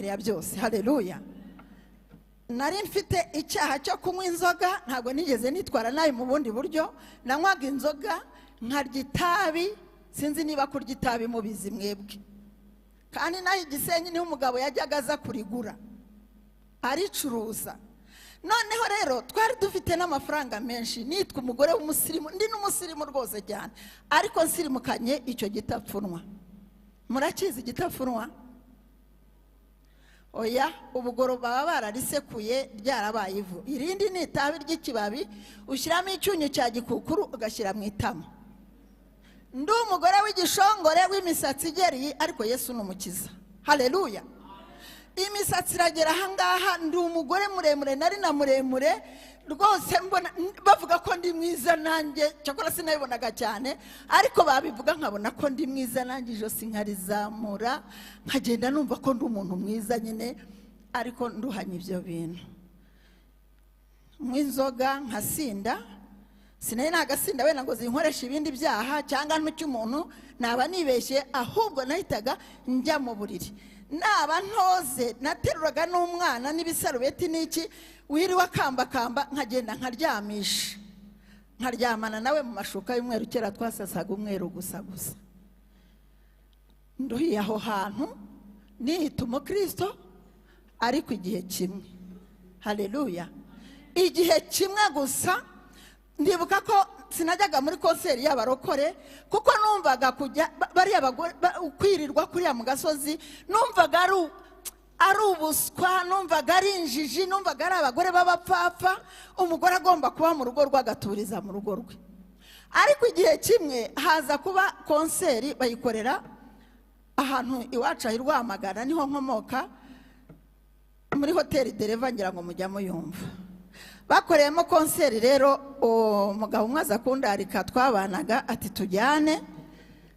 mbere ya byose. Haleluya. Nari mfite icyaha cyo kunywa inzoga, ntabwo nigeze nitwara nabi mu bundi buryo. Nanywaga inzoga, nkarya itabi, sinzi niba kurya itabi mubizi mwebwe. Kandi naho Igisenyi niho umugabo yajyaga aza kurigura aricuruza. Noneho rero twari dufite n'amafaranga menshi, nitwa umugore w'umusirimu, ndi n'umusirimu rwose cyane, ariko nsirimukanye icyo gitapfunwa. Murakizi igitapfunwa? Oya, ubugoro baba bararisekuye ryarabaye ivu. Irindi ni itabi ry'ikibabi, ushyiramo icyunyu cya gikukuru ugashyira mu itama. Ndi umugore w'igishongore w'imisatsi igereye, ariko Yesu ni umukiza. Haleluya. Imisatsi iragera ahangaha, ndi umugore muremure, nari na muremure rwose, mbona bavuga ko ndi mwiza nanjye, cyakora sinabibonaga cyane, ariko babivuga nkabona ko ndi mwiza nanjye, ijosi nkarizamura, nkagenda numva ko ndi umuntu mwiza nyine, ariko nduhanye ibyo bintu. Nk'inzoga nkasinda, sinari nagasinda wenda ngo zinkoreshe ibindi byaha cyangwa ntuke umuntu, naba nibeshye, ahubwo nahitaga njya mu buriri. Naba ntoze, nateruraga n'umwana n'ibisarubeti n'iki, wiriwe akambakamba, nkagenda nkaryamisha, nkaryamana nawe mu mashuka y'umweru. Kera twasasaga umweru gusa gusa. Nduhiye aho hantu nihita umukristo, ariko igihe kimwe, haleluya, igihe kimwe gusa ndibuka ko sinajyaga muri konseri y'abarokore, kuko numvaga kujya bariya bagore kwirirwa kuriya mu gasozi, numvaga ari ubuswa, numvaga ari injiji, numvaga ari abagore b'abapfapfa. Umugore agomba kuba mu rugo rwe, agaturiza mu rugo rwe. Ariko igihe kimwe haza kuba konseri, bayikorera ahantu iwacu ahi Rwamagana, niho nkomoka, muri hoteli Dereva, ngira ngo mujya muyumva. Bakoreyemo konseri rero, umugabo umwe aza kundarika twabanaga, ati tujyane.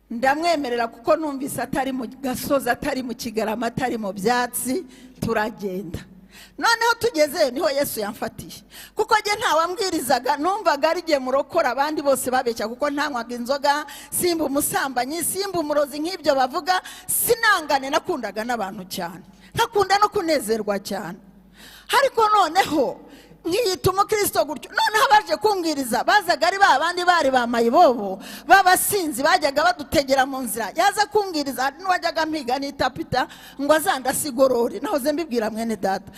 Ndamwemerera kuko numvise atari mu gasozi, atari mu kigarama, atari mu byatsi, turagenda. Noneho tugezeyo niho Yesu yamfatiye, kuko njye ntawambwirizaga, numvaga ari jye murokora, abandi bose babeshya, kuko ntanywaga inzoga, simba umusambanyi, simba umurozi nk'ibyo bavuga, sinangane, nakundaga n'abantu cyane, nkakunda no kunezerwa cyane. Ariko noneho nkiyita umukristo gutyo. Noneho abaje kumbwiriza bazaga ari ba bandi bari ba mayibobo b'abasinzi, bajyaga badutegera mu nzira. Yaza kumbwiriza, hari n'uwajyaga mpiga n'itapita ngo azandasigorore, nahoze mbibwira mwene data,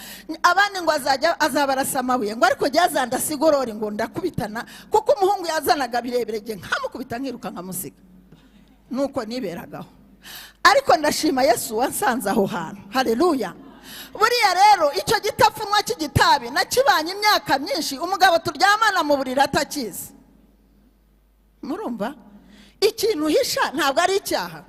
abandi ngo azajya azabarasa amabuye, ngo ariko jya azandasigorore, ngo ndakubitana, kuko umuhungu yazanaga birebire, jye nkamukubita nkiruka nkamusiga. Nuko niberagaho. Ariko ndashima Yesu wansanze aho hantu. Haleluya. Buriya rero icyo gitapfunwa cy'igitabi nakibanye imyaka myinshi, umugabo turyamana mu buriri atakizi. Murumva ikintu uhisha ntabwo ari icyaha,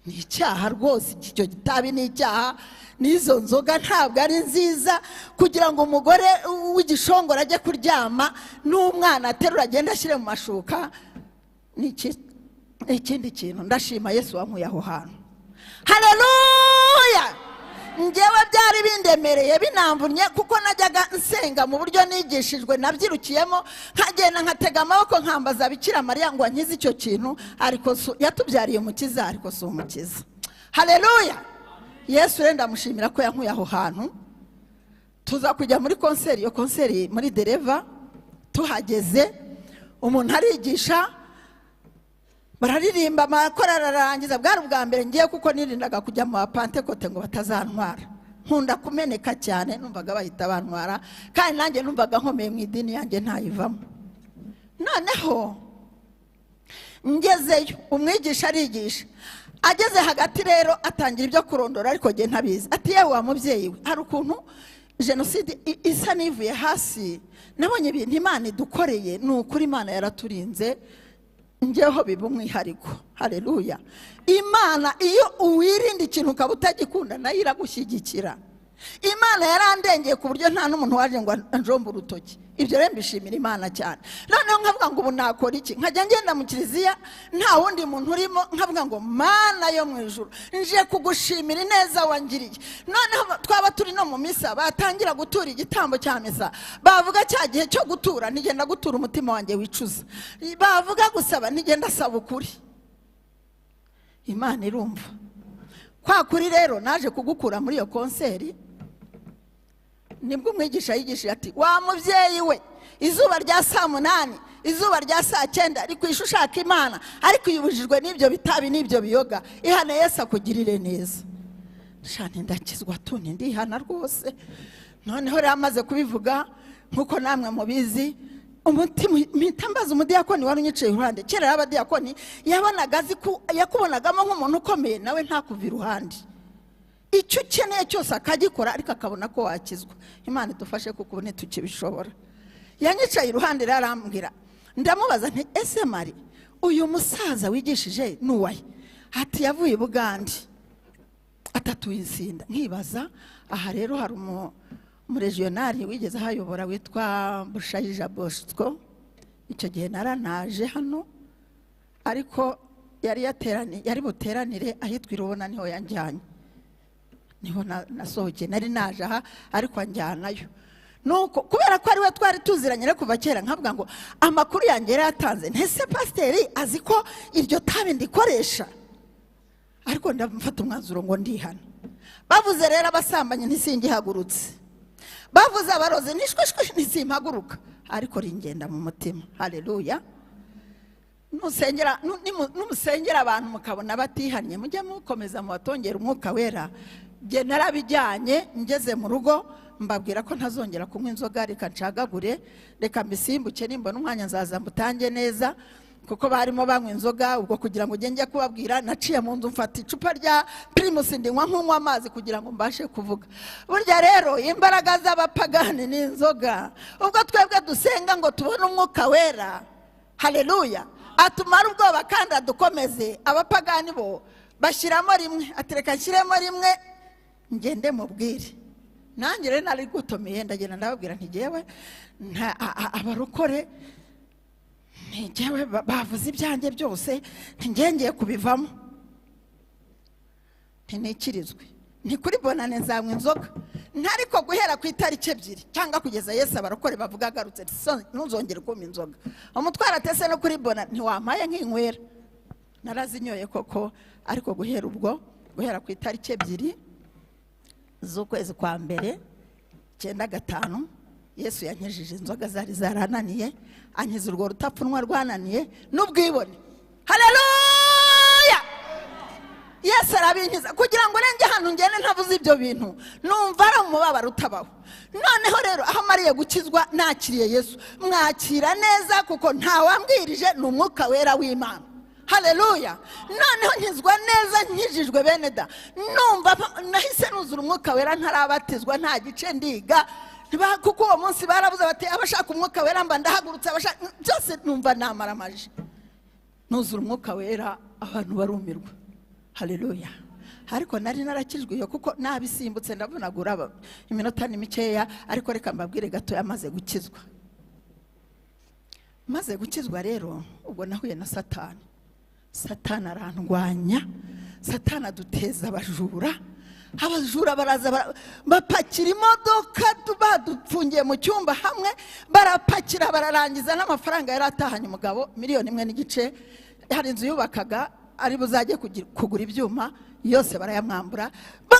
ni icyaha rwose. Icyo gitabi ni icyaha, n'izo nzoga ntabwo ari nziza, kugira ngo umugore w'igishongoro ajye kuryama n'umwana aterura agende ashyire mu mashuka, ni ikindi kintu. Ndashima Yesu wankuye aho hantu. Haleluya. Njyewe byari bindemereye binamvunye, kuko najyaga nsenga mu buryo nigishijwe, nabyirukiyemo, nkagenda nkatega amaboko nkambaza Bikira Mariya ngo ankize icyo kintu, ariko yatubyariye umukiza, ariko si umukiza. Haleluya. Yesu rero ndamushimira ko yankuye aho hantu. Tuza kujya muri konseri, iyo konseri muri Dereva, tuhageze umuntu arigisha, bararirimba, amakora ararangiza. Bwari ubwa mbere ngiye, kuko nirindaga kujya mu bapantekote ngo batazantwara, nkunda kumeneka cyane, numvaga bahita bantwara, kandi nanjye numvaga nkomeye mu idini yanjye ntayivamo. Noneho ngezeyo umwigisha arigisha, ageze hagati rero atangira ibyo kurondora, ariko njye ntabizi. Ati yewe wa mubyeyi we, hari ukuntu jenoside isa n'ivuye hasi, nabonye ibintu Imana idukoreye, ni ukuri Imana yaraturinze, njyeho biba umwihariko. Haleluya. Imana iyo uwirinda ikintu ukaba utagikunda, nayo iragushyigikira. Imana yarandengeye ku buryo nta n'umuntu waje ngo anjombe urutoki. Ibyo rero mbishimira Imana cyane. Noneho nkavuga ngo ubu nakora iki? Nkajya ngenda mu kiliziya nta wundi muntu urimo, nkavuga ngo Mana yo mu ijuru, nje kugushimira ineza wangiriye. Noneho twaba turi no mu misa, batangira gutura igitambo cya misa, bavuga cya gihe cyo gutura, ntigenda gutura umutima wanjye wicuza, bavuga gusaba, ntigenda asaba ukuri. Imana irumva. Kwa kuri rero naje kugukura muri iyo konseri, nibwo umwigisha yigishije ati wa mubyeyi we, izuba rya saa 8, izuba rya saa 9 rikwisha ushaka Imana, ariko uyibujijwe n'ibyo bitabi n'ibyo biyoga, ihane Yesu akugirire neza. Shani ndakizwa tuni ndihana rwose. Noneho rero amaze kubivuga nkuko namwe mubizi, umutima mpita mbaza umudiyakoni wari unyicaye iruhande. Kera abadiyakoni yabonaga azi ko yakubonagamo nk'umuntu ukomeye, nawe ntakuva iruhande, icyo ukeneye cyose akagikora, ariko akabona ko wakizwa. Imana idufashe kuko ubu ntitukibishobora. Yanyicaye iruhande rero arambwira, ndamubaza nti ese Mari, uyu musaza wigishije ni uwahe? Ati yavuye i Bugande atatuye insinda. Nkibaza aha rero hari umurejiyonari wigeze ahayobora witwa Bushayija Bosco. Icyo gihe naranaje hano, ariko yari buteranire ahitwa Irubona, niho yanjyanye, niho nasohokeye, nari naje aha ariko anjyanayo. Nuko kubera ko ari we twari tuziranye rero kuva kera, nkavuga ngo amakuru yanjye yari yatanze, ntese pasiteri azi ko iryo tabi ndikoresha? Ariko ndamufata umwanzuro ngo ndihana. Bavuze rero abasambanyi ntisingihagurutse, bavuze abarozi nishwishwi ntisimpaguruka, ariko ringenda mu mutima. Haleluya. Numusengera abantu mukabona batihannye, mujye mukomeza mubatongera umwuka wera. Jye narabijyanye ngeze mu rugo mbabwira ko ntazongera kunywa inzoga, reka ncagagure, reka mbisimbuke, nimbona umwanya nzaza mbutange neza, kuko barimo banywa inzoga. Ubwo kugira ngo njye kubabwira, naciye mu nzu mfata icupa rya Primus ndinywa nkunywa amazi kugira ngo mbashe kuvuga. Burya rero imbaraga z'abapagani ni inzoga. Ubwo twebwe dusenga ngo tubone umwuka wera, haleluya, atumara ubwoba kandi adukomeze. Abapagani bo bashyiramo rimwe, atereka nshyiremo rimwe ngende mubwire. Nanjye rero nari gutomeye, ndagenda ndababwira nti jyewe abarokore ntigewe bavuze ibyanjye byose, ntigengeye kubivamo, ntikirizwe, ni kuri bonane nzanywa inzoga, ntariko guhera ku itariki 2 cyangwa kugeza Yesu abarokore bavuga agarutse ntuzongere kumpa inzoga. Umutwara atese no kuri bonane ntiwampaye nk'inywera. Narazinyoye koko, ariko guhera ubwo, guhera ku itariki 2 z'ukwezi kwa mbere 95, Yesu yankijije inzoga zari zarananiye, ankiza urwo rutapfunwa rwananiye n'ubwibone. Haleluya! Yesu arabinkiza kugira ngo urenge hano ngende ntavuze ibyo bintu, numva ari umubabaro utabaho. Noneho rero aho mariye gukizwa nakiriye Yesu, mwakira neza kuko ntawambwirije, ni umwuka wera w'Imana. Haleluya. Noneho nkizwa neza, nkijijwe bene da, numva nahise nuzura umwuka wera, ntarabatizwa, nta gice ndiga, kuko uwo munsi barabuze bati abashaka umwuka wera mba ndahagurutse, abashaka byose, numva namaramaje, nuzura umwuka wera, abantu barumirwa. Haleluya. Ariko nari narakijwe iyo kuko nabisimbutse ndavunagura, iminota ni mikeya, ariko reka mbabwire gato yamaze gukizwa. Maze gukizwa rero ubwo nahuye na Satani. Satani arandwanya, Satani aduteza abajura, abajura baraza bapakira imodoka, badupfungiye mu cyumba hamwe, barapakira bararangiza n'amafaranga yari atahanye umugabo 1.5 miliyoni. Hari inzu yubakaga ari buzajye kugura ibyuma, yose barayamwambura,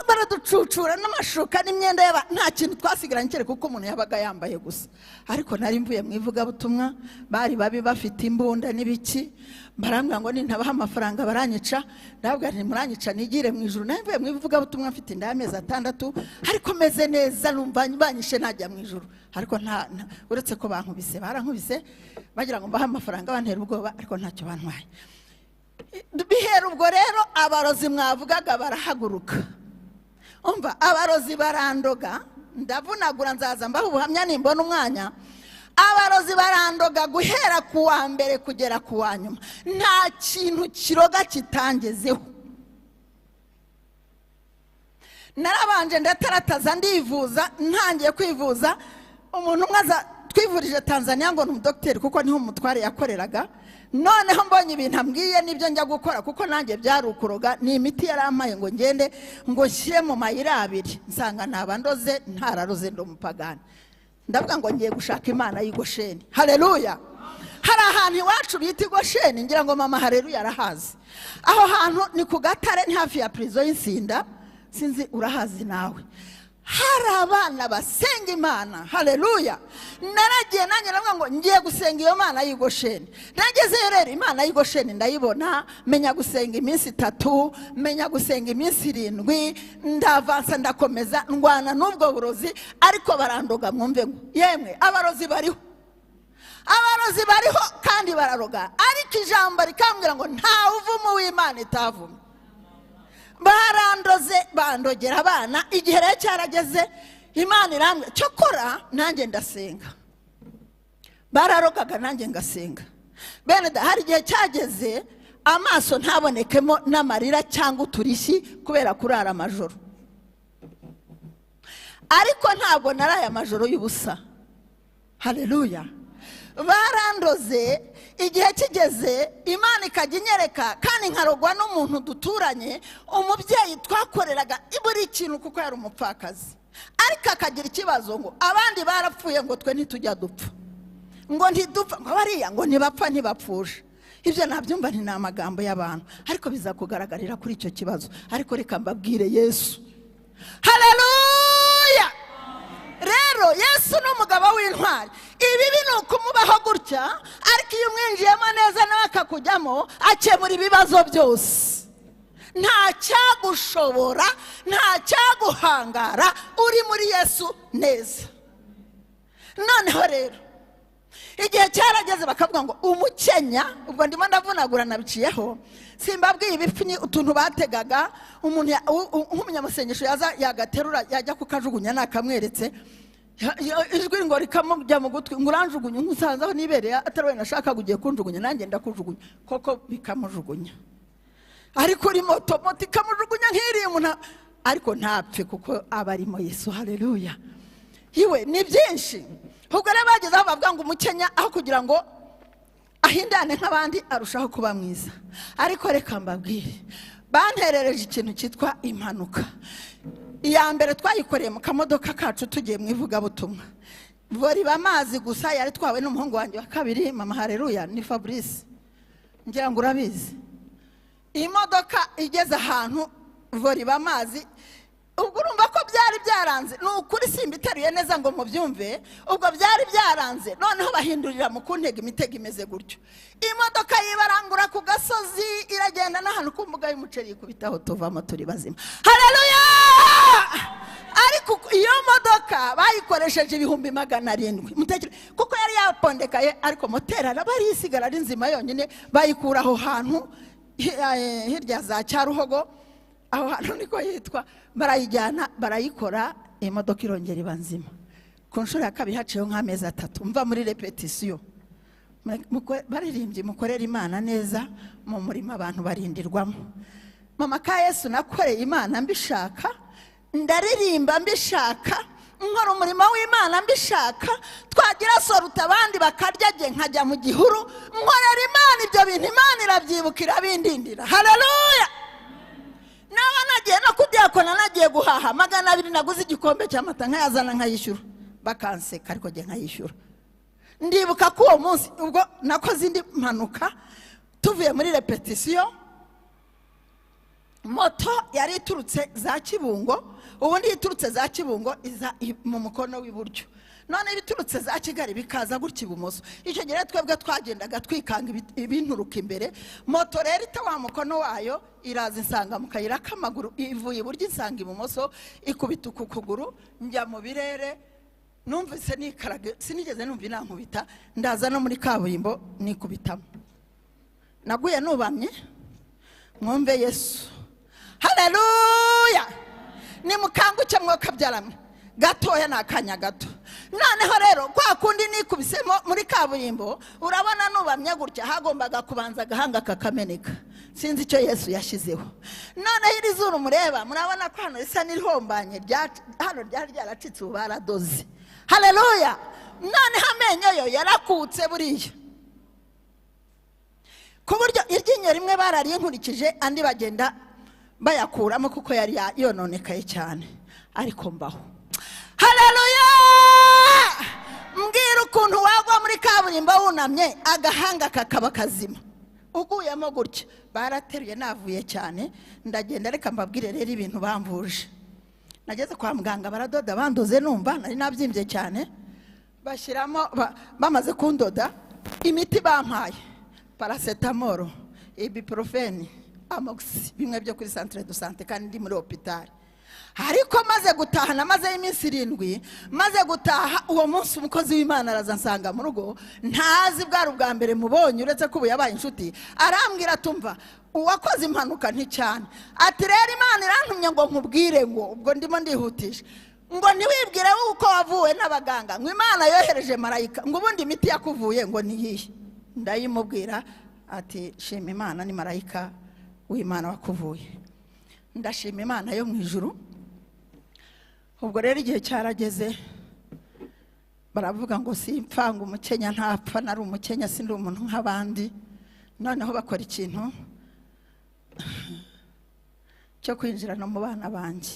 baraducucura n'amashuka n'imyenda yaba, nta kintu twasigaranye kereka kuko umuntu yabaga yambaye gusa. Ariko nari mvuye mu ivugabutumwa, bari babi bafite imbunda n'ibiki, barambwira ngo nintabaha amafaranga baranyica. Ndababwira nti muranyica nigire mu ijuru. Nari mvuye mu ivugabutumwa mfite inda y'amezi 6, ariko meze neza, numva banyishe najya mu ijuru. Ariko nta uretse ko bankubise, barankubise bagira ngo mbahe amafaranga bantera ubwoba, ariko ntacyo bantwaye. Bihera ubwo rero abarozi mwavugaga barahaguruka. Umva abarozi barandoga, ndavunagura nzaza mbaho ubuhamya nimbona umwanya. Abarozi barandoga guhera ku wa mbere kugera ku wa nyuma, nta kintu kiroga kitangezeho. Narabanje ndatarataza ndivuza, ntangiye kwivuza umuntu umwe aza twivurije Tanzania ngo ni umudokiteri kuko niho umutware yakoreraga. Noneho mbonye ibintu ambwiye nibyo njya gukora, kuko nanjye byari ukuroga, ni imiti yarampaye ngo ngende ngo nshyire mu mayira 2, nsanga ntaba ndoze, ntararoze, ndi umupagani. Ndavuga ngo ngiye gushaka Imana y'Igosheni. Haleluya. Hari ahantu iwacu bita Igosheni, ngira ngo mama Hareruya arahazi. Aho hantu ni ku gatare, ni hafi ya prison y'Insinda, sinzi urahazi nawe. Hari abana basenga Imana, haleluya. Naragiye nanjye ndavuga ngo ngiye gusenga iyo Mana y'Igosheni. Nagezeyo rero, Imana y'Igosheni ndayibona, menya gusenga iminsi 3, menya gusenga iminsi 7, ndavansa, ndakomeza, ndwana n'ubwo burozi. Ariko barandoga, mwumve ngo yemwe, abarozi bariho, abarozi bariho kandi bararoga. Ariko ijambo rikambwira ngo nta uvumo w'Imana itavumye. Barandoze, bandogera abana. Igihe rero cyarageze, Imana irambwira, cyokora nanjye ndasenga. Bararogaga, nanjye ngasenga. Bene da, hari igihe cyageze amaso ntabonekemo n'amarira cyangwa uturishyi kubera kurara amajoro. Ariko ntabwo naraye amajoro y'ubusa, haleluya. Barandoze, igihe kigeze Imana ikajya inyereka, kandi nkarogwa n'umuntu duturanye, umubyeyi twakoreraga buri kintu kuko yari umupfakazi. Ariko akagira ikibazo ngo abandi barapfuye, ngo twe ntitujya dupfa, ngo ntidupfa, ngo bariya ngo ntibapfa, ntibapfusha. Ibyo nabyumva ni amagambo y'abantu, ariko bizakugaragarira kuri icyo kibazo. Ariko reka mbabwire Yesu, haleluya. Rero Yesu ni umugabo w'intwari. Ibibi ni ukumubaho gutya, ariko iyo umwinjiyemo neza nawe akakujyamo, akemura ibibazo byose. Nta cyagushobora, nta cyaguhangara uri muri Yesu neza. Noneho rero igihe cyarageze bakavuga ngo umukenya, ubwo ndimo ndavunagura nabiciyeho, simbabwiye ibipfunyi utuntu bategaga umuntu nk'umunyamasengesho yaza yagaterura yajya kukajugunya nakamweretse, ijwi ngo rikamujya mu gutwi ngo uranjugunye nkusanze aho nibereye atari we nashakaga, ugiye kunjugunya nanjye ndakujugunya, koko bikamujugunya. Ariko uri moto, moto ikamujugunya nk'iriya umuntu, ariko ntapfe kuko aba arimo Yesu, haleluya. Iwe ni byinshi. Ubwo rero bageze aho bavuga ngo umukenya aho kugira ngo ahindane nk'abandi arushaho kuba mwiza. Ariko reka mbabwire, banterereje ikintu cyitwa impanuka. Iya mbere twayikoreye mu kamodoka kacu tugiye mu ivugabutumwa, boriba amazi gusa, yari twawe n'umuhungu wanjye wa kabiri, mama Hareruya, ni Fabrice, ngira ngo urabizi. Imodoka igeze ahantu boriba amazi, ubwo urumva ko byari byaranze. Ni ukuri simbiteruye neza ngo mubyumve, ubwo byari byaranze. Noneho bahindurira mu kuntega imitego imeze gutyo, imodoka yibarangura ku gasozi, iragenda n'ahantu ku mbuga y'umuceri ikubitaho, tuvamo turi bazima, haleluya. Ariko iyo modoka bayikoresheje 700,000, mutekere, kuko yari yapondekaye, ariko moteri araba arisigara ari nzima yonyine. Bayikura aho hantu hirya za Cyaruhogo, aho hantu niko yitwa, barayijyana barayikora, imodoka irongera iba nzima. Ku nshuro ya kabiri haciyeho nk'amezi 3 mva muri repetisiyo. Baririmbye mukorera Imana neza mu murimo abantu barindirwamo. Mama ka Yesu, nakoreye Imana mbishaka, ndaririmba mbishaka, nkora umurimo w'Imana mbishaka. Twagira soruta abandi bakarya, jye nkajya mu gihuru, nkorera Imana. Ibyo bintu Imana irabyibuka, irabindindira, haleluya. Naba nagiye no kubyakona, nagiye guhaha 200, naguze igikombe cy'amata nkayazana nkayishyura, bakanseka, ariko jye nkayishyura. Ndibuka ko uwo munsi ubwo nakoze indi mpanuka, tuvuye muri repetisiyo, moto yari iturutse za Kibungo, ubundi iturutse za Kibungo iza mu mukono w'iburyo, none ibiturutse za Kigali bikaza gutya ibumoso. Icyo gihe twebwe twagendaga twikanga ibinturuka imbere. Moto rero ita wa mukono wayo, iraza insanga mu kayira k'amaguru, ivuye iburyo insanga ibumoso, ikubita uku kuguru, njya mu birere. Numvise nikaraga, sinigeze numva inankubita, ndaza no muri kaburimbo nikubitamo, naguye nubamye. Mwumve Yesu, haleluya. Nimukanguke mwokabyaramwe, gatoya ni akanya gato. Noneho rero kwa kundi nikubisemo muri kaburimbo, urabona nubamye gutya, hagombaga kubanza agahanga kakameneka, sinzi icyo Yesu yashyizeho. Noneho iri zuru mureba, murabona ko hano risa n'irihombanye, hano ryari ryaracitse, ubu baradoze, haleluya. Noneho amenyo yo yarakutse buriya, ku buryo iryinyo rimwe bararinkurikije, andi bagenda bayakuramo kuko yari yononekaye cyane. Ariko mbaho, haleluya. Mbwira ukuntu wagwa muri kaburimbo wunamye agahanga kakaba kazima uguyemo gutya. Barateruye navuye cyane ndagenda. Reka mbabwire rero ibintu bamvuje. Nageze kwa muganga baradoda, bandoze numva nari nabyimbye cyane, bashyiramo bamaze kundoda imiti bampaye paracetamol, ibuprofen, amox, bimwe byo kuri centre de santé kandi ndi muri hôpital. Ariko maze gutaha namaze iminsi 7, maze gutaha uwo munsi umukozi w'Imana araza nsanga mu rugo, ntazi bwari ubwa mbere mubonye uretse ko ubu yabaye inshuti. Arambwira tumva uwakoze impanuka nticyane, ati rero Imana irantumye ngo nkubwire ngo ubwo ndimo ndihutisha ngo ntiwibwire uko wavuwe n'abaganga, ngo Imana yohereje marayika, ngo ubundi imiti yakuvuye ngo niyihe. Ndayimubwira ati shima Imana ni marayika w'Imana wakuvuye. Ndashima Imana yo mu ijuru. Ubwo rero igihe cyarageze baravuga ngo simpfa, ngo umukenya ntapfa, nari umukenya sindi umuntu nk'abandi. Noneho bakora ikintu cyo kwinjira no mu bana banjye.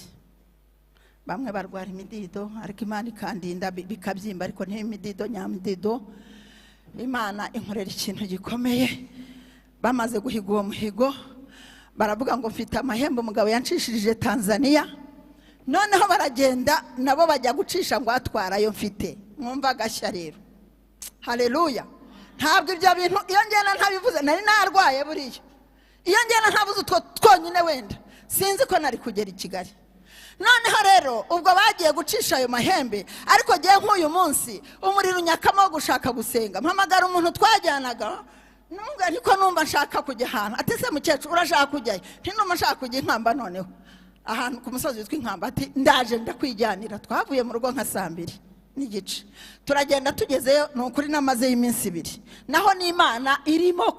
Bamwe barwara imidido ariko Imana ikandinda bikabyimba, ariko ntimidido nyamidido. Imana inkorera ikintu gikomeye. Bamaze guhiga uwo muhigo baravuga ngo mfite amahembe umugabo yancishirije Tanzania. Noneho baragenda nabo bajya gucisha ngo atwarayo mfite. Mwumva agashya rero. Haleluya. Ntabwo ibyo bintu iyo ngenda ntabivuze nari narwaye buriya. Iyo ngenda ntabuze utwo twonyine wenda sinzi ko nari kugera i Kigali. Noneho rero ubwo bagiye gucisha ayo mahembe, ariko giye nk'uyu munsi umuriro unyakamo wo gushaka gusenga, mpamagara umuntu twajyanaga numva niko numva nshaka kujya ahantu, ati se mukecuru urashaka kujyayo? Nti numva nshaka kujya Inkamba. Noneho ahantu ku musozi witwa Inkamba, ati ndaje ndakwijyanira. Twavuye mu rugo nka 2:30 turagenda, tugezeyo ni ukuri namazeyo iminsi 2. Naho n'Imana irimo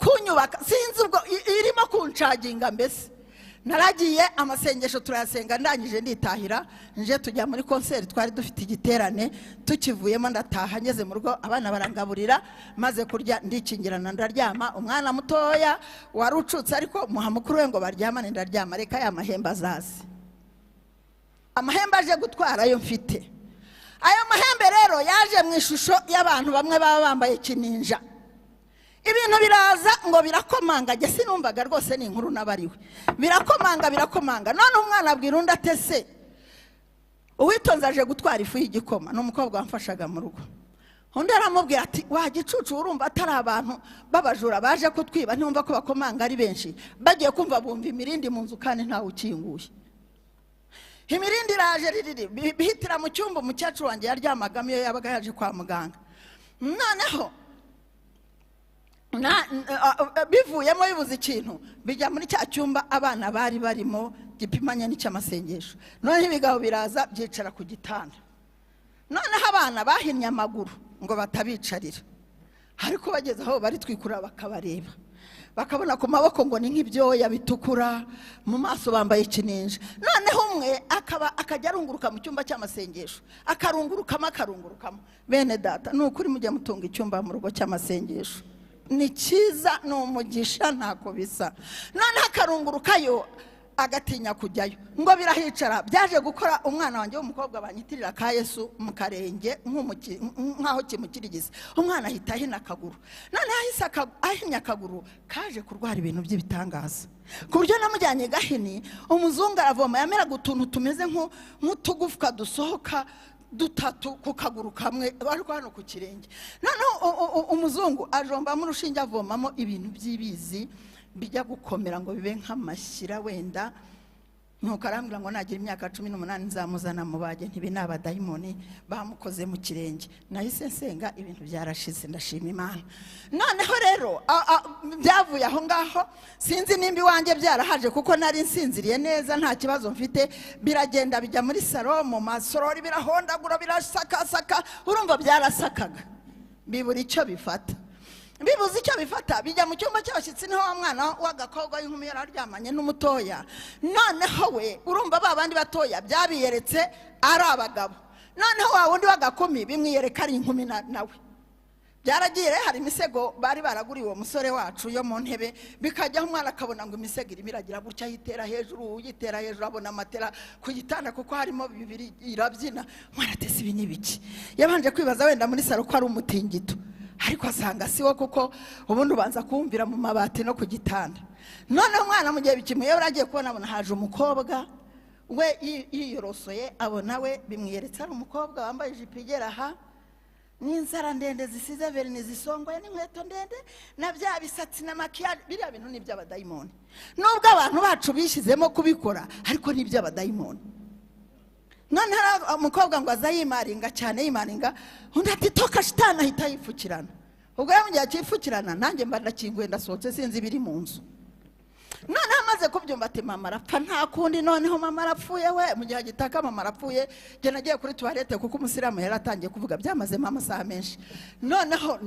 kunyubaka, sinzi ubwo irimo kuncaginga mbese. Naragiye amasengesho turayasenga, ndangije nditahira nje tujya muri concert, twari dufite igiterane, tukivuyemo ndataha. Ngeze mu rugo abana barangaburira, maze kurya ndikingirana ndaryama. Umwana mutoya wari ucutse ariko muha mukuru we ngo baryamane, ndaryama. Reka ya mahembe azaze, amahembe aje gutwara ayo mfite. Ayo mahembe rero yaje mu ishusho y'abantu bamwe baba bambaye kininja. Ibintu biraza ngo birakomanga, jye sinumvaga rwose ni inkuru nabariwe. Birakomanga birakomanga. None umwana abwira undi atese Uwitonze aje gutwara ifu y'igikoma, n'umukobwa wamfashaga mu rugo. Undi aramubwira ati wa gicucu urumva atari abantu babajura baje kutwiba, ntiwumva ko bakomanga ari benshi. Bagiye kumva bumva imirindi mu nzu kandi ntawe ukinguye. Imirindi iraje ririri bihitira mu cyumba umukecuru wanjye yaryamagamo iyo yabaga yaje kwa muganga. Noneho bivuyemo bibuze ikintu bijya muri cya cyumba abana bari barimo gipimanye n'icy'amasengesho. Noneho ibigabo biraza byicara ku gitanda. Noneho abana bahinnye amaguru ngo batabicarira, ariko bageze aho baritwikura bakabareba, bakabona ku maboko ngo ni nk'ibyoya bitukura, mu maso bambaye ikininja. Noneho umwe akaba akajya arunguruka mu cyumba cy'amasengesho, akarungurukamo akarungurukamo. Bene data, ni ukuri mujye mutunga icyumba mu rugo cy'amasengesho, ni cyiza, ni umugisha, ntako bisa. Noneho akarungurukayo agatinya kujyayo ngo birahicara. Byaje gukora umwana wanjye w'umukobwa banyitirira ka Yesu mu karenge nk'aho kimukirigize, umwana ahita ahina akaguru. Noneho ahise ahinnye akaguru kaje kurwara ibintu by'ibitangaza, ku buryo namujyanye Gahini, umuzungu aravoma, yameraga utuntu tumeze nk'utugufwa dusohoka dutatu ku kaguru kamwe ariko hano ku kirenge. Noneho umuzungu ajombamo urushinge avomamo ibintu by'ibizi bijya gukomera ngo bibe nk'amashyira wenda. Nuko arambwira ngo nagira imyaka 18 nzamuzana mubage, ntibi ni abadayimoni bamukoze mu kirenge. Nahise nsenga ibintu byarashize, ndashima Imana. Noneho rero byavuye aho ngaho, sinzi nimba iwanjye byarahaje kuko nari nsinziriye neza nta kibazo mfite. Biragenda bijya muri salo mu masorori, birahondagura, birasakasaka, urumva byarasakaga bibura icyo bifata. Bibuze icyo bifata bijya mu cyumba cy'abashyitsi, niho wa mwana w'agakobwa w'inkumi yari aryamanye n'umutoya. Noneho we urumva ba bandi batoya byabiyeretse ari abagabo, noneho wa wundi w'agakumi bimwiyereka ari inkumi nawe. Byaragiye rero, hari imisego bari baraguriye uwo musore wacu yo mu ntebe, bikajyaho umwana akabona ngo imisego irimo iragira gutya, yitera hejuru, yitera hejuru, abona matera ku gitanda kuko harimo bibiri, irabyina. Umwana atese ibi ni ibiki? Yabanje kwibaza wenda muri salo ko ari umutingito, ariko asanga si wo, kuko ubundi ubanza kuwumvira mu mabati no ku gitanda. Noneho umwana mu gihe bikimuyobora agiye kubona, abona haje umukobwa we yiyorosoye, abona we bimwiyeretse ari umukobwa wambaye ijipo igera aha n'inzara ndende zisize verine zisongoye n'inkweto ndende na bya bisatsi na maquillage. Biriya bintu ni iby'abadayimoni, nubwo abantu bacu bishyizemo kubikora, ariko ni iby'abadayimoni. None hari umukobwa ngo aza yimaringa cyane, yimaringa, undi ati: "Toka shitani!" Ahita yipfukirana. Ubwo rero mu gihe akipfukirana, nanjye mba ndakinguye, ndasohotse, sinzi ibiri mu nzu. Noneho amaze kubyumva ati: "Mama arapfa, nta kundi, noneho mama arapfuye." We mu gihe agitaka mama arapfuye, njye nagiye kuri toilette, kuko umusilamu yari atangiye kuvuga, byamazemo amasaha menshi. Noneho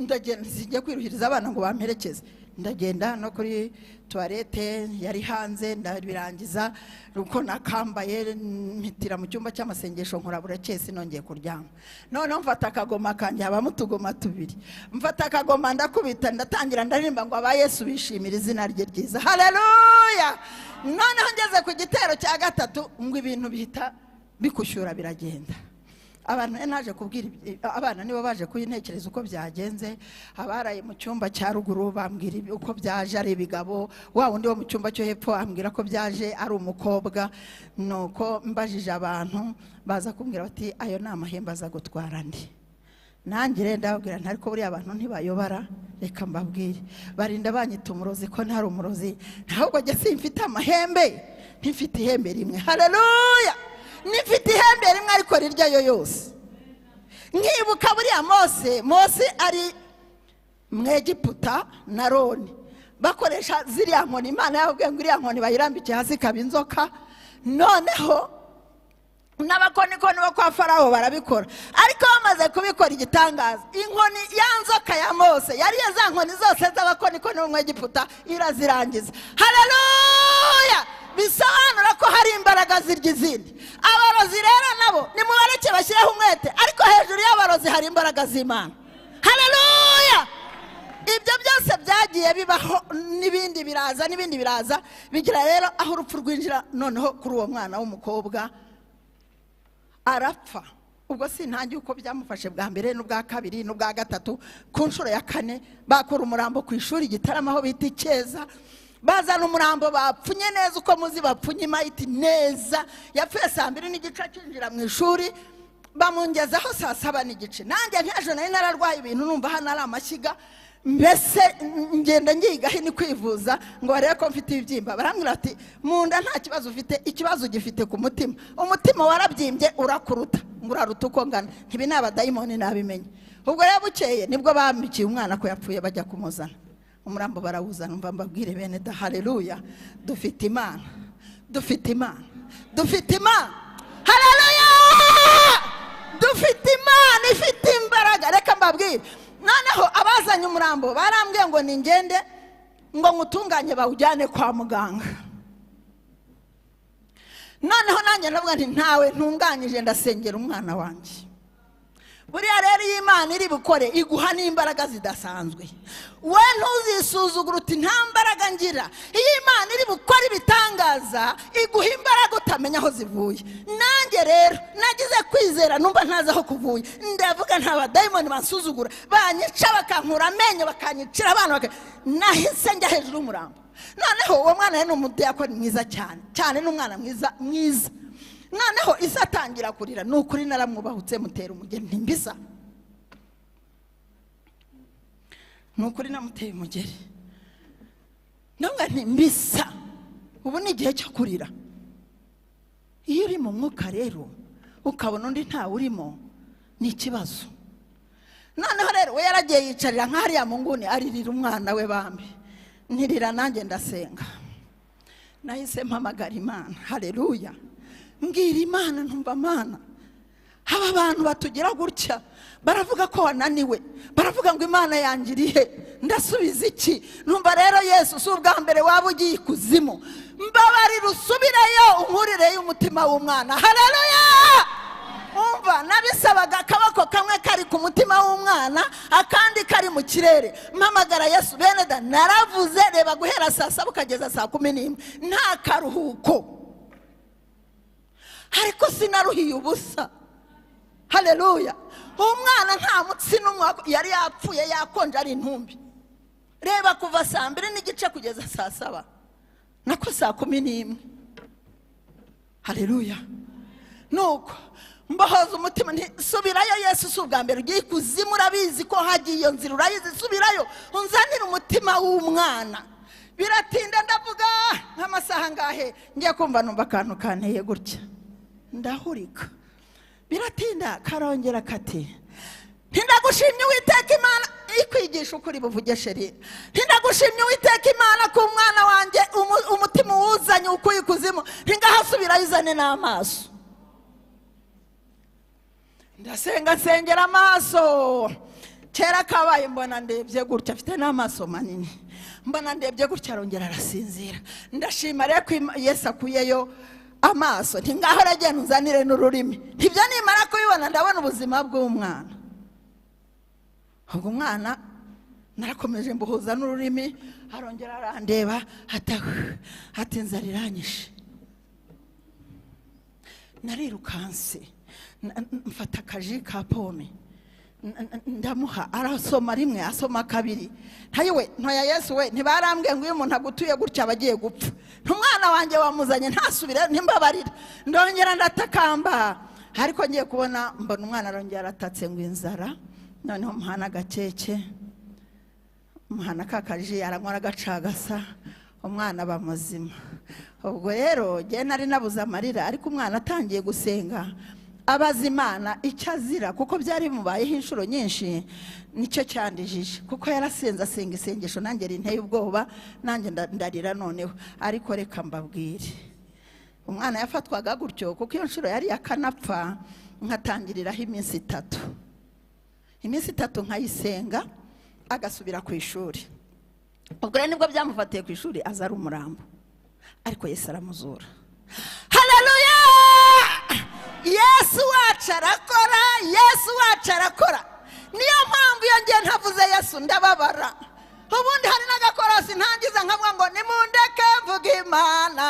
ndagenda, singiye kwiruhiriza abana ngo bamperekeze, ndagenda no kuri toilette yari hanze, ndabirangiza uko nakambaye, mpitira mu cyumba cy'amasengesho, nkora burakeye, sinongeye kuryama. Noneho mfata akagoma kanjye, habamo utugoma tubiri, mfata akagoma ndakubita, ndatangira ndaririmba ngo: "Aba Yesu bishimira izina rye ryiza, haleluya." Noneho ngeze ku gitero cya gatatu, ngo ibintu bihita bikushyura, biragenda. Abantu rero naje kubwira abana, nibo baje kuyintekereza uko byagenze. Abaraye mu cyumba cya ruguru bambwira uko byaje ari ibigabo, wa wundi wo mu cyumba cyo hepfo ambwira ko byaje ari umukobwa. Nuko mbajije abantu, baza kumbwira bati: "Ayo ni amahembe aza gutwara andi." Nanjye rero ndababwira nti: "Ariko buriya abantu ntibayobara, reka mbabwire, barinda banyita umurozi ko ntari umurozi, ahubwo njye simfite amahembe, ntifite ihembe rimwe. Haleluya, nifite ihembe rimwe ariko riryayo yose." Nkibuka buriya Mose ari mu Egiputa na Roni bakoresha ziriya nkoni, Imana yababwiye ngo iriya nkoni bayirambike hasi ikaba inzoka. Noneho n'abakonikoni bo kwa Farawo barabikora, ariko bamaze kubikora, igitangaza, inkoni ya nzoka ya Mose yariye za nkoni zose z'abakonikoni bo mu Egiputa, irazirangiza. Haleluya! Bisobanura ko hari imbaraga zirya izindi. Abarozi rero nabo nimubareke bashyireho umwete, ariko hejuru y'abarozi hari imbaraga z'Imana. Haleluya! Ibyo byose byagiye bibaho, n'ibindi biraza, n'ibindi biraza, bigira rero aho urupfu rwinjira noneho kuri uwo mwana w'umukobwa, arapfa. Ubwo sintangiye uko byamufashe bwa mbere n'ubwa kabiri n'ubwa gatatu. Ku nshuro ya kane bakura umurambo ku ishuri Gitarama, aho bita Icyeza. Bazana umurambo bapfunye neza, uko muzi bapfunye imayiti neza. Yapfuye saa 2:30 akinjira mu ishuri, bamungezaho saa 7:30. Nanjye nk'ejo nari nararwaye ibintu, numva hano ari amashyiga, mbese ngenda ngiye gahini kwivuza ngo barebe ko mfite ibibyimba. Barambwira bati: "Mu nda nta kibazo ufite, ikibazo ugifite ku mutima, umutima warabyimbye urakuruta." Ngo uraruta uko ngana. Ntibi ni abadayimoni, nabimenye. Ubwo rero bukeye nibwo bambikiye umwana ko yapfuye, bajya kumuzana umurambo, barawuzana. Mva mbabwire bene da, haleluya, dufite Imana, dufite Imana, dufite Imana, haleluya, dufite Imana ifite imbaraga. Reka mbabwire, noneho abazanye umurambo barambwiye ngo ningende ngo ngutunganye bawujyane kwa muganga. Noneho nanjye ndavuga nti: "Ntawe ntunganyije, ndasengera umwana wanjye." Buriya rero iyo Imana iri bukore, iguha n'imbaraga zidasanzwe. We ntuzisuzugure uti: "Nta mbaraga ngira." Iyo Imana iri bukore ibitangaza, iguha imbaraga utamenya aho zivuye. Nanjye rero nagize kwizera, numva ntazi aho kuvuye, ndavuga: "Nta badayimoni bansuzugura, banyica, bakankura amenyo, bakanyicira abana." Nahise njya hejuru y'umurambo. Noneho uwo mwana rero ni umudiyakoni mwiza cyane cyane, ni umwana mwiza mwiza. Noneho isi atangira kurira, ni ukuri naramwubahutse, mutera umugeri ntimbisa, ni ukuri namuteye umugeri, nawe ntimbisa. Ubu ni igihe cyo kurira. Iyo uri mu mwuka rero ukabona undi ntawe urimo, ni ikibazo. Noneho rero we yaragiye yicarira nk'ahariya mu nguni, aririra umwana we bambi. Ntirira, nanjye ndasenga. Nahise mpamagara Imana, haleluya, mbwira Imana ntumva: "Mana, aba bantu batugira gutya, baravuga ko wananiwe, baravuga ngo Imana yanjye irihe, ndasubiza iki?" Numva rero Yesu, si ubwa mbere waba ugiye ikuzimu, mbabarira usubireyo unkurireyo umutima w'umwana. Haleluya! Umva. Umva, nabisabaga akaboko kamwe kari ku mutima w'umwana, akandi kari mu kirere, mpamagara Yesu. Bene da, naravuze, reba guhera saa 7 ukageza saa 11 nta karuhuko, ariko sinaruhiye ubusa. Haleluya! Umwana nta mutsi n'umwe yari yapfuye, yakonje ari intumbi. Reba kuva saa 2:30 kugeza saa 7, nako saa 11. Haleluya! Nuko mbahoza umutima nti subirayo Yesu, si ubwa mbere ugiye ikuzimu, urabizi ko hagiye iyo nzira, urayizi, subirayo unzanire umutima w'umwana. Biratinda, ndavuga nk'amasaha angahe, ngiye kumva numva akantu kanteye gutya, ndahurika. Biratinda, karongera kati ntindagushimye Uwiteka Imana ikwigisha ukuri buvuge chérie, ntindagushimye Uwiteka Imana ko umwana wanjye umutima uwuzanye ukuye ikuzimu, ntingahasubirayo uzane n'amaso. Ndasenga, nsengera amaso. Kera kabaye mbona ndebye gutya, afite n'amaso manini, mbona ndebye gutya, arongera arasinzira. Ndashima rero ko Yesu akuyeyo amaso. Nti ngaho aragenda unzanire n'ururimi. Ntibyo, nimara kubibona ndabona ubuzima bw'umwana. Ubwo umwana narakomeje mbuhuza n'ururimi, arongera arandeba, ati inzara iranyishe. Narirukanse mfata akaji ka pome, ndamuha, arasoma rimwe, asoma kabiri. Ntayiwe ntoya Yesu we, ntibarambwiye ngo iyo umuntu agutuye gutya aba agiye gupfa? Ntumwana wanjye wamuzanye ntasubire, ntimbabarira. Ndongera ndatakamba, ariko ngiye kubona mbona umwana arongera aratatse ngo inzara. Noneho muhana agakeke, muhana ka kaji, aranywa, aragacagasa, umwana aba muzima. Ubwo rero njye nari nabuze amarira, ariko umwana atangiye gusenga abaza Imana icyo azira, kuko byari bimubayeho inshuro nyinshi, nicyo cyandijije, kuko yarasenze, asenga isengesho nanjye rinteye ubwoba, nanjye ndarira noneho. Ariko reka mbabwire, umwana yafatwaga gutyo kuko iyo nshuro yari yakanapfa, nkatangiriraho iminsi 3, iminsi 3 nkayisenga, agasubira ku ishuri. Ubwo rero nibwo byamufatiye ku ishuri, aza ari umurambo, ariko Yesu aramuzura. Haleluya! Yesu wacu arakora, Yesu wacu arakora. Niyo mpamvu iyo ngiye ntavuze Yesu ndababara. Ubundi hari n'agakorasi ntangiza nkavuga ngo nimundeke mvuge Imana,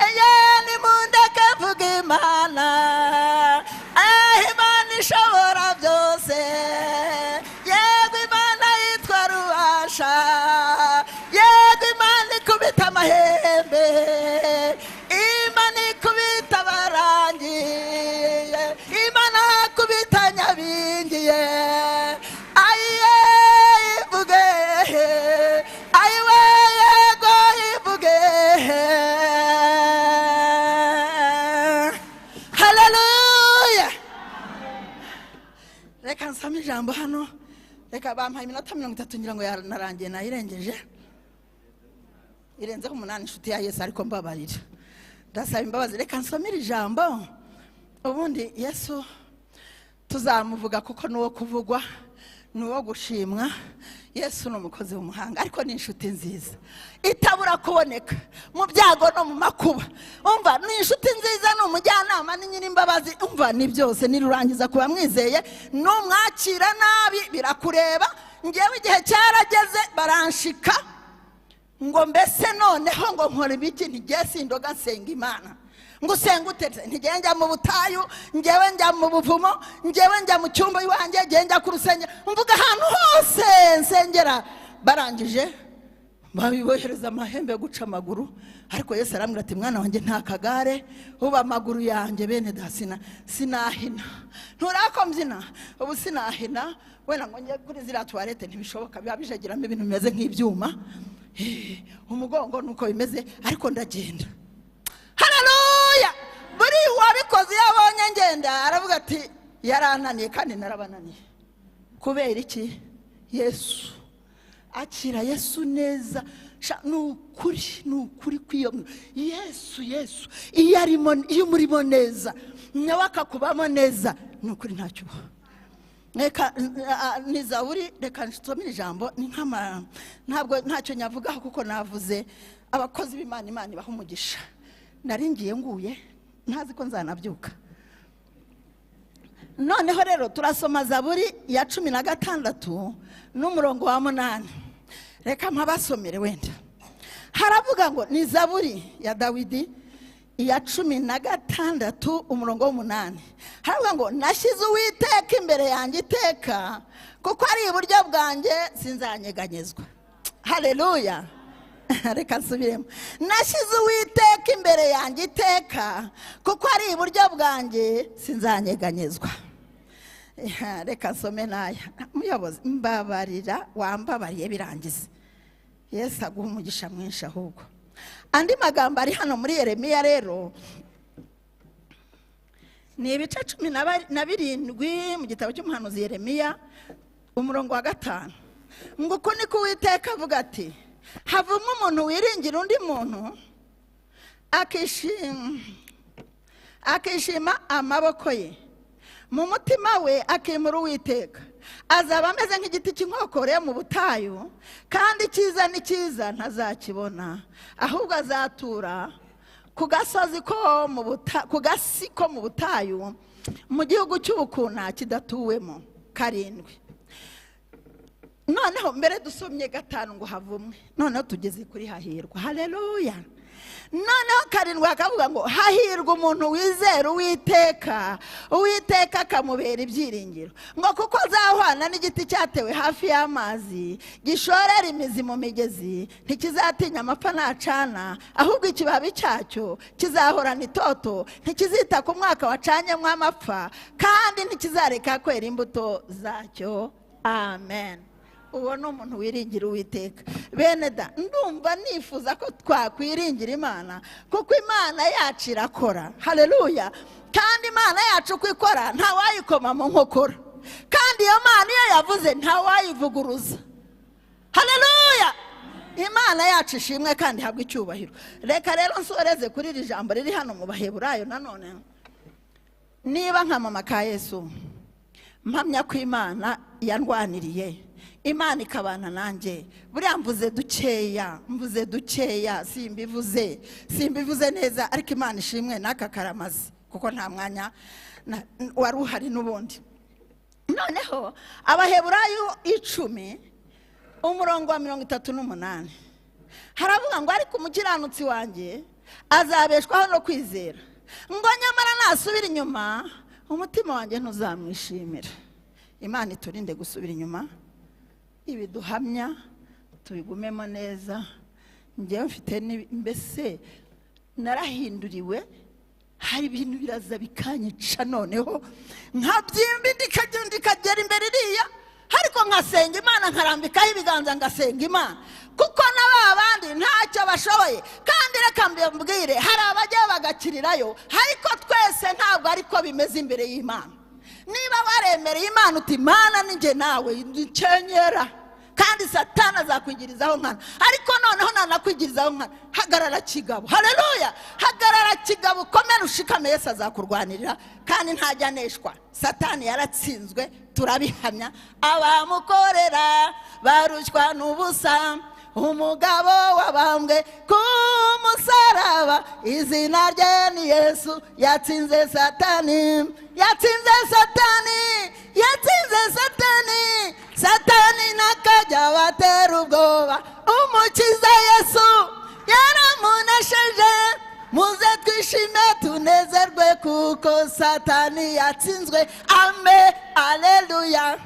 eye nimundeke mvuge Imana, Imana ishobora byose, yego Imana yitwa Rubasha, yego Imana ikubita amahembe, Imana ikubita abarangiye, Imana ikubita nyabingiye, ayiye ivuge, ayiwe yego ivuge. Haleluya! Reka nsome ijambo hano, reka bampaye iminota 30, ngira ngo yanarangiye, nayirengeje, irenzeho 8, inshuti ya Yesu, ariko mbabarira, ndasaba imbabazi. Reka nsomere ijambo, ubundi Yesu tuzamuvuga kuko nuwo kuvugwa, nuwo gushimwa. Yesu ni umukozi w'umuhanga, ariko ni inshuti nziza itabura kuboneka mu byago no mu makuba. Umva, ni inshuti nziza, ni umujyanama, ni nyir'imbabazi, umva ni byose. Nirurangiza kuba mwizeye, numwakira nabi birakureba. Ngewe igihe cyarageze baranshika ngo mbese noneho ngo nkora ibiki? Ntigiye sindoga, nsenga Imana. Ngo usenga utetse? Ntigiye njya mu butayu, ngewe njya mu buvumo, ngewe njya mu cyumba iwanjye, ngewe njya ku rusengero, mvuga ahantu hose nsengera. Barangije babibohereza amahembe yo guca amaguru, ariko Yesu arambwira ati mwana wanjye nta kagare, uba amaguru yanjye bene da sinahina, nturako mbyina ubu sinahina, wenda ngo njye kuri ziriya tuwarete ntibishoboka, biba bijagiramo ibintu bimeze nk'ibyuma, umugongo nuko bimeze, ariko ndagenda. Haleluya! Buri wabikoze iyo abonye ngenda aravuga ati yarananiye, kandi narabananiye. Kubera iki? Yesu akira Yesu neza. Ni ukuri, ni ukuri kw'iyo Yesu, Yesu iyo arimo, iyo umurimo neza nawe akakubamo neza, ni ukuri ntacyo uba. Reka ni Zaburi, reka nsome ijambo, ni nk'ama ntabwo ntacyo nyavugaho kuko navuze abakozi b'Imana, Imana ibaha umugisha. Nari ngiye nguye ntazi ko nzanabyuka. Noneho rero turasoma Zaburi ya 16 n'umurongo wa 8. Reka mpabasomere wenda. Haravuga ngo ni Zaburi ya Dawidi iya 16 umurongo wa 8. Haravuga ngo nashyize Uwiteka imbere yanjye iteka, kuko ari iburyo bwanjye sinzanyeganyezwa. Haleluya. Reka nsubiremo. Nashyize Uwiteka imbere yanjye iteka, kuko ari iburyo bwanjye sinzanyeganyezwa. Reka nsome n'aya. Muyobozi, mbabarira, wambabariye birangize. Yesu aguha umugisha mwinshi. Ahubwo andi magambo ari hano muri Yeremiya rero ni ibice 17 mu gitabo cy'umuhanuzi Yeremiya, umurongo wa 5. Ngo uko niko Uwiteka avuga ati: havumwe umuntu wiringira undi muntu, akishima amaboko ye, mu mutima we akimura Uwiteka. Azaba ameze nk'igiti cy'inkokore yo mu butayu, kandi icyiza ni cyiza ntazakibona, ahubwo azatura ku gasozi ko mu buta, ku gasi ko mu butayu, mu gihugu cy'ubukuna kidatuwemo. 7. Noneho mbere dusomye 5 ngo havumwe, noneho tugeze kuri hahirwa. Haleluya. Noneho 7 akavuga ngo hahirwa umuntu wizera Uwiteka, Uwiteka akamubera ibyiringiro, ngo kuko azahwana n'igiti cyatewe hafi y'amazi, gishorera imizi mu migezi, ntikizatinya amapfa nacana, ahubwo ikibabi cyacyo kizahorana itoto, ntikizita ku mwaka wacanyemo amapfa, kandi ntikizareka kwera imbuto zacyo. Amen. Uwo ni umuntu wiringira Uwiteka. Bene da, ndumva nifuza ko twakwiringira Imana, kuko Imana yacu irakora. Haleluya. Kandi Imana yacu uko ikora ntawayikoma mu nkokora, kandi iyo Mana iyo yavuze ntawayivuguruza. Haleluya. Imana yacu ishimwe kandi ihabwe icyubahiro. Reka rero nsoreze kuri iri jambo riri hano mu Baheburayo nanone. Niba nka mama ka Yesu mpamya ko Imana yandwaniriye, Imana ikabana nanjye, buriya mvuze dukeya, simbivuze neza, ariko Imana ishimwe n'aka karamazi, kuko nta mwanya wari uhari n'ubundi. Noneho Abaheburayo 10 umurongo wa 38 haravuga ngo ariko umukiranutsi wanjye azabeshwaho no kwizera, ngo nyamara nasubira inyuma umutima wanjye ntuzamwishimira. Imana iturinde gusubira inyuma, ibiduhamya tubigumemo neza. Njyewe mfite mbese narahinduriwe, hari ibintu biraza bikanyica, noneho nkabyimba ndikagenda ikagera imbere iriya, ariko nkasenga Imana, nkarambikaho ibiganza ngasenga Imana, kuko na ba bandi ntacyo bashoboye. Kandi reka mbabwire, hari abajya bagakirirayo, ariko twese ntabwo ariko bimeze imbere y'Imana. Niba waremereye Imana uti Imana ninjye nawe nkenyera, kandi Satani azakwigirizaho nkana, ariko noneho nanakwigirizaho nkana, hagarara kigabo. Haleluya. Hagarara kigabo, ukomere ushikame, Yesu azakurwanirira kandi ntajya aneshwa. Satani yaratsinzwe, turabihamya. Abamukorera barushywa n'ubusa, umugabo wabambwe ku musaraba, izina rye ni Yesu, yatsinze Satani, yatsinze Satani, yatsinze Satani. Satani nakajya batera ubwoba, umukiza Yesu yaramunesheje. Muze twishime tunezerwe, kuko Satani yatsinzwe. Amen. Haleluya.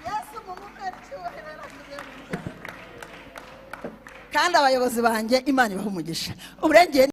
Yesu mumumere icyubahiro yarakoze. Kandi abayobozi banjye Imana ibaha umugisha. Uburengeye.